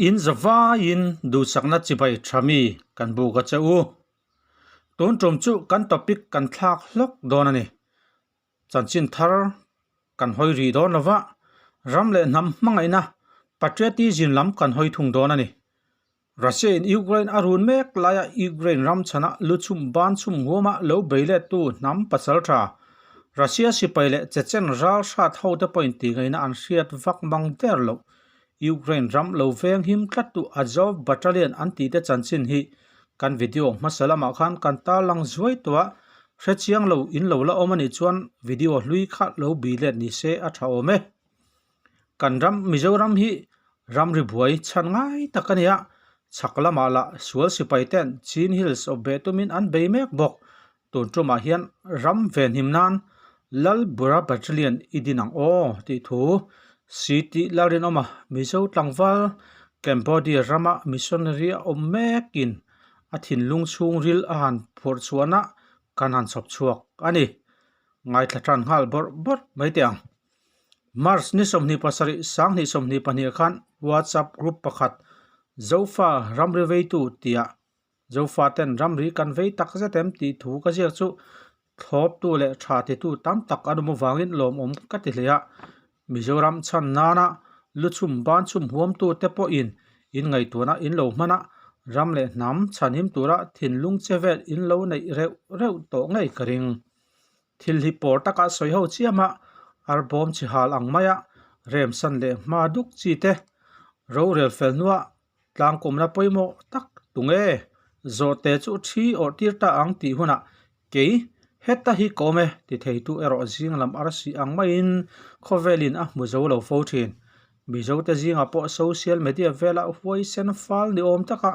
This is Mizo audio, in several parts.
In zavaiin duhsakna chibai tha mi kan buk a che u. Tun tum chu kan topic kan thlak hlawk dawn a ni. Chanchin thar kan hawi rih dawn lo va, ram leh hnam hmangaihna patriotism lam kan hawi thung dawn a ni. Russia in Ukraine a run mek laia Ukraine ram chhana lu chhum ban chhum huama lo bei lettu hnam pasal tha Russia sipai leh Chechen ral hrat hote pawhin tihngaihnna an hriat vak mang der loh Ukraine ram lo veng him tlattu Azov Battalion an tihte chanchin hi kan video hmasa lamah khan kan tarlang zuai tawh a, hrechiang lo in lo la awm a nih chuan video hlui kha lo bih let ni se a tha awm e. Kan ram Mizoram hi ramri buai chhan ngai tak a ni a, chhak lamah lah sual sipai ten Chin Hills awp beh tumin an bei mek bawk. Tun tumah hian ram venhim nan Lalbura Battalion i din ang aw tih thu CT Lalrinawma Mizo tlangval Cambodia rama missionary a awm mekin a thinlung chhungril a han phurh chhuahna kan han chhawp chhuak a ni. Ngaithla tan nghal bawrh bawrh mai teh ang. March ni 27 2022 khan WhatsApp group pakhat Zofa ramri veitu tia Zofa ten ramri kan vei tak zet em tih thu ka ziak chu thlawptu leh tha titu tam tak an awm avangin lawmawm ka ti hle a. Mizoram chhan nana lu chhum ban chhum huamtu te pawhin in ngaihtuahna in lo hman a, ram leh hnam chhanhim tura thinlung che vel in lo neih reuh reuh tawh ngei ka ring. Thil hi pawr taka sawi ho chiam a, arbawm chi hal ang maia remsan leh hma duk chi te, rorel fel hnua tlangkawmna pawimawh tak tunge zawhte chu thi awrh tir ta ang tih hunah kei heta hi ka awm e ti theitu erawh zing lam arsi ang maiin khawvelin a hmu zo lo fo thin. Mizote zingah pawh social media vela huaisen fal ni awm taka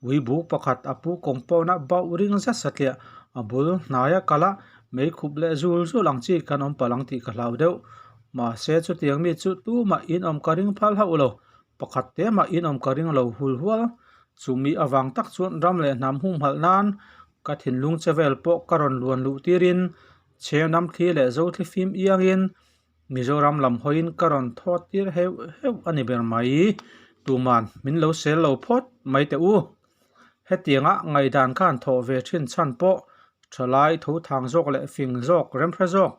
Ui buk pakhat a pu compound a bauh ring zet satliah a bul hnaia kal a, mei khup leh zul zul ang chi kan awm palh ang tih ka hlau deuh. Mahse chutiang mi chu tumah in awm ka ring phal hauh lo, pakhat te mah in awm ka ring lo hul hual. Chumi avang tak chuan ram leh hnam humhalh nan ka thinlung che vel pawh ka rawn luan luh tirin chheng thli leh zo thli fim iangin Mizoram lam hawiin ka rawn thawt tir heuh heuh a ni ber mai. Tuman min lo sel lo phawt mai teh u. Hetianga ngaihdan khan thawh ve thin chhan pawh thalai tho thang zawk leh fing zawk, remhre zawk,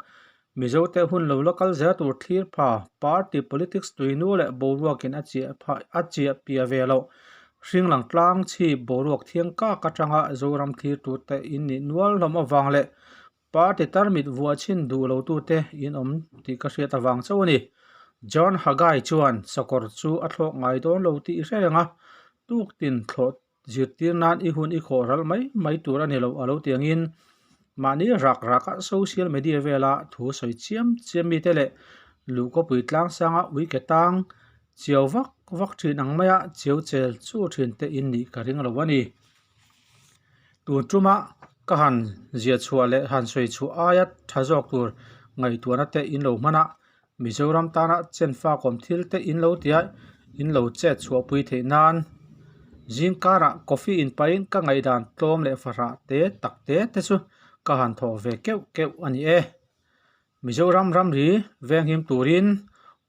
Mizote hun lo la kal zel tur thlir pha, party politics tuinu leh boruakin a chiah phah a chiah pia ve loh. Hringlang tlang chhip boruak thiang kak atanga Zoram thlir turte in nih nual hlawm avang leh Party tarmit vuah chhin duh lo tute in awm tih ka hriat avang chauh a ni. John Haggai chuan sakawr chu a thlawk ngai dawn lo tih i hre reng a, tuktin thlawh zirtir nan i hun i khawh ral mai mai tur a ni lo a lo ti angin mahni rak raka social media vela thu sawi chiam chiam mite leh luhkawpui tlangsanga ui ke tang chiau vak vak thin ang maia chiau chel chu thin te in nih ka ring lo a ni. Tun tuma ka han ziah chhuah leh han sawi chhuah aia tha zawk tur ngaihtuahna te in lo hman a, Mizoram tana chenfakawm thil te in lo tia in lo chet chhuahpui theih nan zing karah coffee in pahin ka ngaihdan tlawm leh fahrah te tak te te chu ka han thawh ve keuh keuh a ni e. Mizoram ramri venghim turin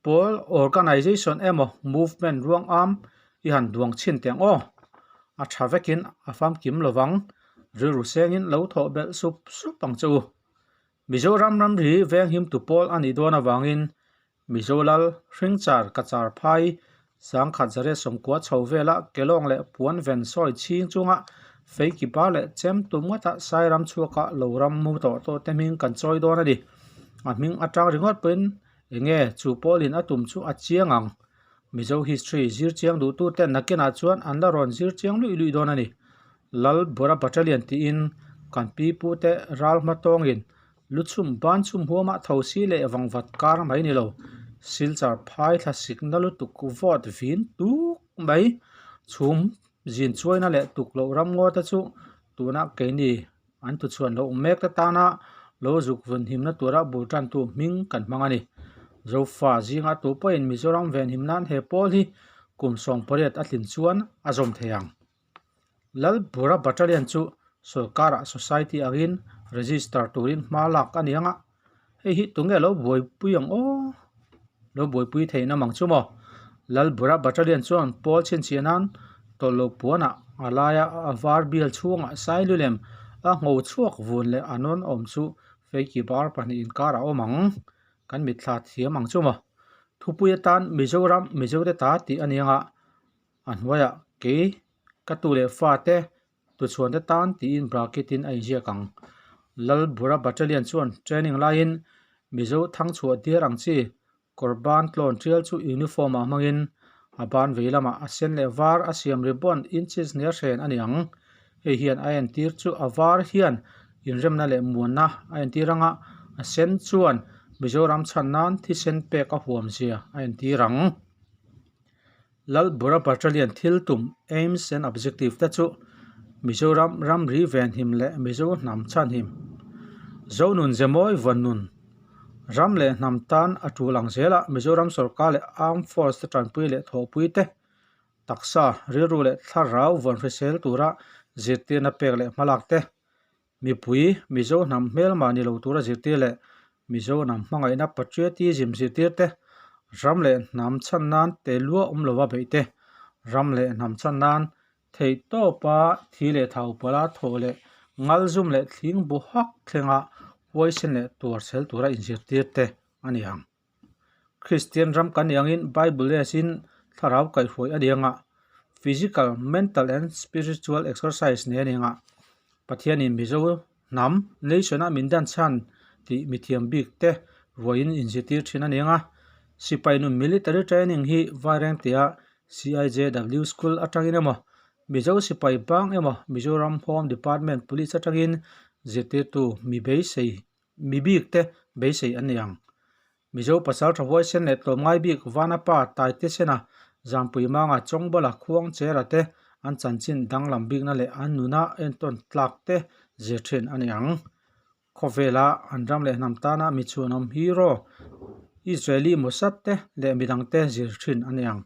pawl organisation emaw movement ruang am i han duang chhin teh ang aw. A tha vekin a famkim lovang rilru sengin lo thawh belh sup sup ang che u. Mizoram ramri venghim tu pawl a nih dawn avangin Mizo lal hringchar kachar phai sangkhat zariat sawmkua chho vela kelawng leh puan ven sawi chhing chunga feikipa leh chem tum ngata sairam chhuaka lo ram mu tawh tawh te hming kan chawi dawn a ni. A hming atang ringawt pawhin enge chu pawlin a tum chu a chiang ang. Mizo history zir chiang duhtu ten nakinah chuan an la rawn zir chiang luih luih dawn a ni. Lal Bura Battalion tiin kan pi pute ral hma tawngin Lu chhum ban chhum huamah tho si leh vangvat kar mai ni lo. Silchar phai thla sikna lutuk vawt vin tuk mai. Chhum zin chuaina leh tuk loh ram ngaw te chu tuna keini an tuchhuan lo awm mek te tana lo zuk vun himna tura bul tantu hming kan hmang a ni. Zofa zinga tu pawhin Mizoram venhim nan he pawl hi kum 18 a tlin chuan a zawm thei ang. Lalbura Battalion chu sawrkarah society angin register turin hma lak a ni ang a, hei hi tunge lo buaipui ang aw? Lo buaipui theihna mang chu maw? Lalbura Battalion chuan pawl chhinchhiah nan tawlh loh puanah a laia a var bial chhungah Sailulem a ngho chhuak vun leh a nawn awm chu feiki bar pahnih inkar a awm ang. Kan mitthla thiam ang chu maw? Thupui atan Mizoram Mizote ta tih a ni anga a hnuaiah kei ka tu leh fate Tuchhuante tan tiin bracket in a inziak ang. Lalbura Battalion chuan training laiin Mizo thangchhuah diar ang chi kawr ban tlawn tial chu uniform ah hmangin a ban vei lamah a sen leh var a siam ribbon inches nia hren a ni ang. Hei hian a entir chu a var hian inremna leh muanna a entir anga a sen chuan Mizoram chhan nan thisen pek a huam zia a entir ang. Lalbura Battalion thil tum, aims and objective, te chu Mizoram ramri venhim leh Mizo hnam chhanhim, Zonun Zemawi Vannun, ram leh hnam tan a tul ang zela Mizoram sorkar leh Armed Force te tanpui leh thawhpui te, taksa, rilru leh thlarau vawn hrisel tura zirtirna pek leh hmalak te, Mipui, Mizo hnam hmelmah ni lo tura zirtir leh Mizo hnam hmangaihna patriotism zirtir te, ram leh hnam chhan nan te lua awm lova beih te, ram leh hnam chhan nan theihtawpa thi leh thau pawla thawh leh ngalzum leh thling bu hak thlenga huaisen leh tuarchhel tura inzirtir te a ni ang. Kristian ram kan nih angin Bible lesin thlarau kaihhruai a ni anga, physical, mental and spiritual exercise nei a ni anga, Pathianin Mizo hnam, nation, a min dan chhan tih mithiam bik te ruaiin inzirtir thin a ni anga, sipai nun military training hi Vairengtea CIJW School atangin emaw, Mizo sipai bang emaw, Mizoram Home Department Police atangin zirtirtu mi beisei Mi bik te beisei an ni ang. Mizo pasal tha huaisen leh tlawmngai bik Vanapa, Taitesena, Zampui Manga, Chawngbawla, Khuangchera te an chanchin danglam bikna leh an nuna entawn tlak te zir thin a ni ang. Khawvela an ram leh hnam tana mi chhuanawm hero Israeli Mossad te leh midang te zir thin a ni ang.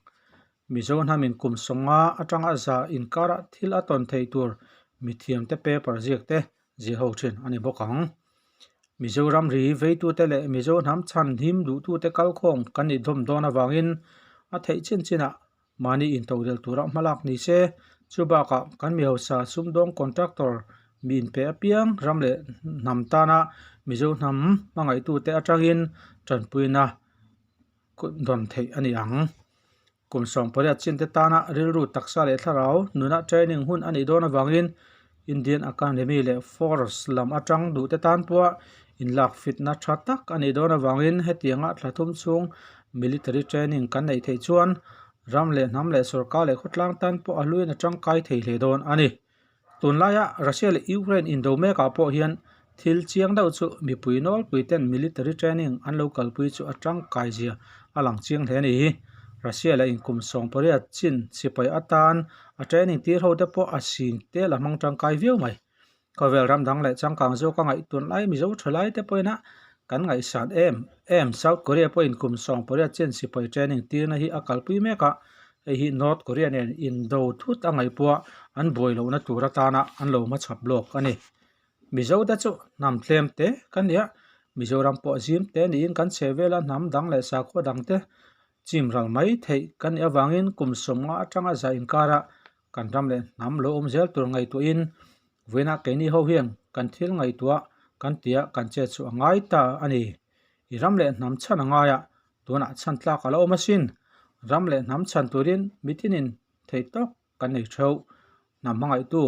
Mizo hnamin kum sawnga atanga za inkara thil a tawn theih tur mithiamte paper ziak te zir ho thin a ni bawk ang. Mizoram ri veitute leh Mizo hnam chhan him duhtute kalkhawm kan nih dawm dawn avangin a theih chin chinah mahni intodel tura hmalak ni se, chu bakah kan mi hausa sumdawng contractor mi inpe apiang ram leh hnam tana Mizo hnam hmangaihtute atangin tanpuina dawn theih a ni ang. Kum 18 chinte tana rilru taksa leh thlarau nuna training hun a nih dawn avangin Indian Academy leh Force lam atang duhte tan pawha inlak fitna tha tak a nih dawn avangin hetianga thla thum chhung military training kan neih theih chuan ram leh hnam leh sorkar leh khawtlang tan pawh a hluin a tangkai thei hle dawn a ni. Tunlaia Russia leh Ukraine indo mekah pawh hian thil chiang deuh chu mipui nawlpui ten military training an lo kalpui chu a tangkai zia a lang chiang hle a ni hi. Russia leh inkum 18 chin sipai atan a training tir ho te pawh a sing tel a hmang tangkai viau mai. Khawvel ram dang leh changkang zawk a ngaih tunlai Mizo thalai te pawhin a kan ngaihsan em em. South Korea pawhin kum 18 chin sipai training tirna hi a kalpui mek a, hei hi North Korea nen indo thut a ngaihpawh an buai lohna tur atana an lo hmachhap lawk a ni. Mizo te chu hnam tlem te kan ni a, Mizoram pawh zim te niin kan chhe vela hnam dang leh sakhua dang te chim ral mai theih kan nih avangin kum 50 atanga za inkara kan ram leh hnam lo awm zel tur ngaihtuahin vawiinah keini ho hian kan thil ngaihtuah kan tia kan chet chu a ngai ta a ni. I ram leh hnam chhan a ngai a, tunah chhan tlak a la awm asin. Ram leh hnam chhan turin mitinin theih tawk kan nei theuh. Hnam hmangaihtu,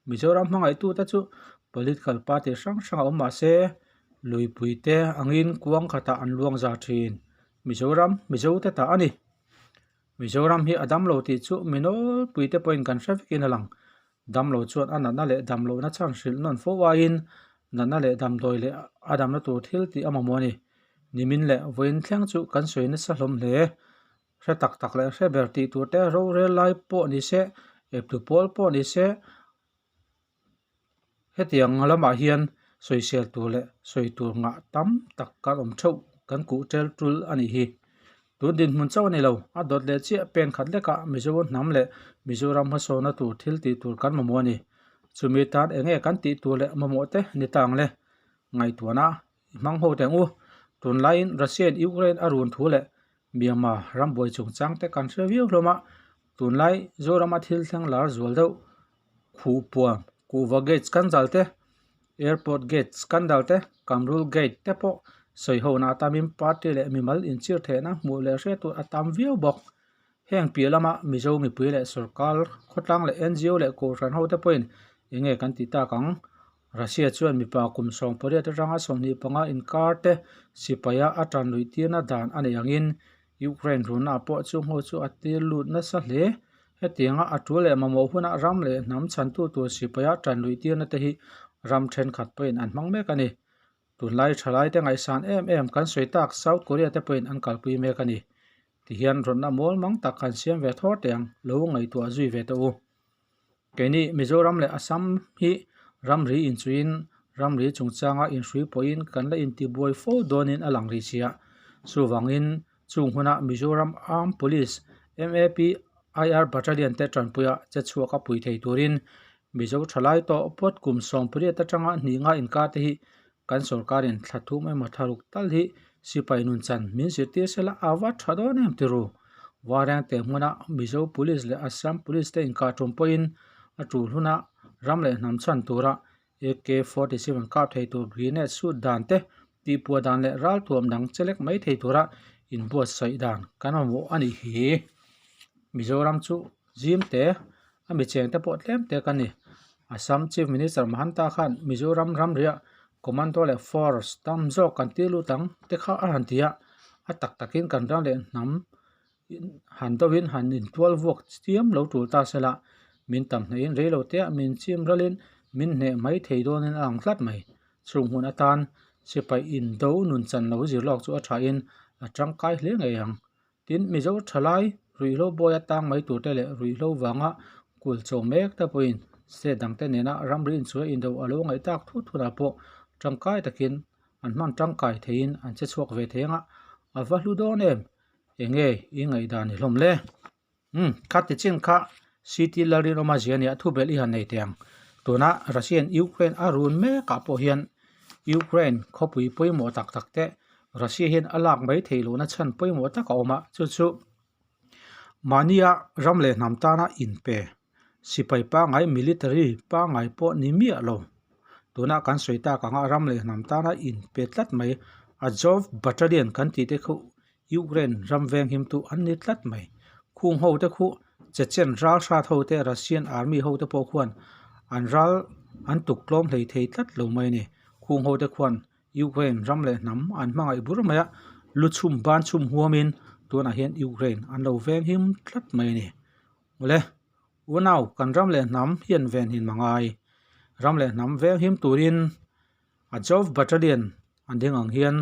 Mizoram hmangaihtute chu political party hrang hrang a awm mah se, luipuite angin kuang khatah an luang za thin. Mizoram, Mizote ta a ni. Mizoram hi a damlo tih chu mi nawlpuite pawhin kan hre vekin a lang. Damlo chuan a natna leh damlohna chhan hrilh nawn fo aiin natna leh damdawi leh a damna tur thil tih a mamawh a ni. Nimin leh vawiin thleng chu kan sawi nasa hlawm hle. Hre tak tak leh hre ber tih tur te rorel lai pawh ni se, eptu pawl pawh ni se, Hetiang lamah hian sawisel tur leh sawi tur ngah tam tak kan awm theuh kan kuh tel tul a nih hi. Tun dinhmun chauh a ni lo, a dawt leh chiah pen khat lekah Mizo hnam leh Mizoram hmasawna tur thil tih tur kan mamawh a ni. Chumi tan eng nge kan tih tur leh mamawh te ni ta ang le? Ngaihtuahna i hmang ho teng u. Tunlaiin Russia in Ukraine a run thu leh. Myanmar rambuai chungchang te kan hre viau hlawm a, tunlai Zorama thil thleng lar zual deuh khuh puam kuhva gate scandal te, airport gate scandal te, Kamrul gate te pawh sawi ho na atamin party leh mimal inchir theihna hmuh leh hriat tur a tam viau bawk. Heng piah lama Mizo mipui leh sorkar khawtlang leh NGO leh kohhran ho te pawhin eng nge kan tih tak ang? Russia chuan mipa kum 18 atanga 25 inkar te sipaia a tan luih tirna dan a neih angin Ukraine runna pawh chu hmu chu a tir lut nasa hle. Hetianga a tul leh mamawh huna ram leh hnam chhantu tur sipaia tan luih tirna te hi ram thenkhat pawhin an hmang mek a ni. Tunlai thalaite ngaihsan em em kan sawi tak South Korea te pawhin an kalpui mek a ni. Tihian rawnna mawl mang tak kan siam ve thawr teh ang, lo ngaihtuah zui ve teh u. Keini Mizoram leh Assam hi ramri inchuiin ramri chungchanga inhrui pawhin kan la intibuai fo dawnin a lang rih sia. Chuvangin chung huna Mizoram Armed Police, MAP, IR Battalion te tanpuia che chhuak a pui thei turin Mizo thalai tawh pawt kum 18 atanga hnih nga inkar te hi kan sorkarin thla thum emaw thla ruk tal hi sipai nun chan min zirtir sela a va tha dawn em ti ru. Vareng te hmuna Mizo Police leh Assam Police te inkah tum pawhin a tul huna ram leh hnam chhan tura AK-47 kap thei tur grenade shoot dan te tihpuah dan leh ralthuam dang chelek mai thei tura inbuatsaih dan kan mamawh a nih hi. Mizoram chu zim te a mi cheng te pawh tlem te ka ni. Assam Chief Minister Mahanta khan Mizoram ramriah Commando leh Force tam zawk kan tir lut ang te kha a han ti a, a tak takin kan ram leh hnam han deuhin han intual vuak chiam lo tul ta se la, min tam hnaihin rei lo te ah min chim ralin min hneh mai thei dawnin a ang tlat mai. Chung hmun atan sipai indo nun chan lo zir lawk chu a thain a tangkai hle ngei ang. Tin, Mizo thalai ruihhlo bawi atang mai turte leh ruihhlo vanga kul cho mek te pawhin state dangte nena ramri inchhuah indo a lo ngaih tak thut thutah pawh tangkai takin an hman tangkai theiin an che chhuak ve thei ang a, a va hlu dawn em? Enge i ngaihdan i hlawm le? Umm, kha ti chin kha CT Lalrinawma zia nia thu belh i han nei teh ang. Tuna Russian Ukraine a run mekah pawh hian Ukraine khawpui pawimawh tak tak te Russia hian a lak mai theih lohna chhan pawimawh tak a awm a, chu chu mahnia ram leh hnam tana inpe sipai pangngai military pangngai pawh ni miah lo. Tuna kan sawi tak anga ram leh hnam tana inpe tlat mai Azov Battalion kan tih te khu Ukraine ram veng him tu an ni tlat mai. Khung ho te khu Chechen ral hrat ho te Russian army ho te pawh khuan an ral an tuk tlawm hlei thei tlat lo mai a ni. Khung ho te khuan Ukraine ram leh hnam an hmangaih bur mai a, lu chhum ban chhum huamin tunah hian Ukraine an lo veng him tlat mai a ni. Awle, unau kan ram leh hnam hian ven hin mangai. Ram leh hnam veng him turin Azov Battalion an ding ang hian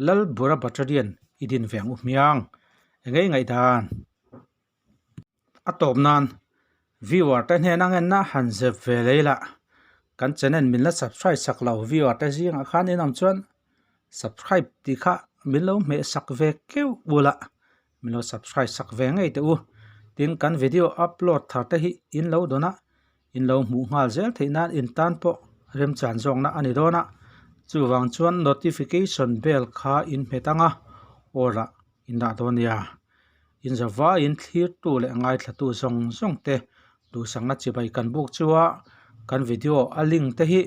Lalbura Battalion i din ve ang u hmiang. Engei ngaihdan? A tawp nan viewer te hnena ngenna han zep ve lei lah. Kan channel min la subscribe sak lo viewer te zingah khan inawm chuan subscribe tih kha min lo hmeh sak ve keuh ula min lo subscribe sak ve ngei teh u. Tin kan video upload thar te hi in lo dawn a in lo hmuh nghal zel theih nan in tan pawh remchan zawkna a ni dawn a chuvang chuan notification bell kha in hmet ang a aw lah in dah dawn nia. In zavaiin thlirtu leh ngaithlatu zawng zawng te duhsakna chibai kan buk chu a kan video a link te hi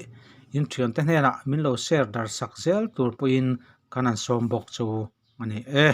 in thiante hnenah min lo share dar sak zel tur pawhin kan han sawm bawk chu a ni e.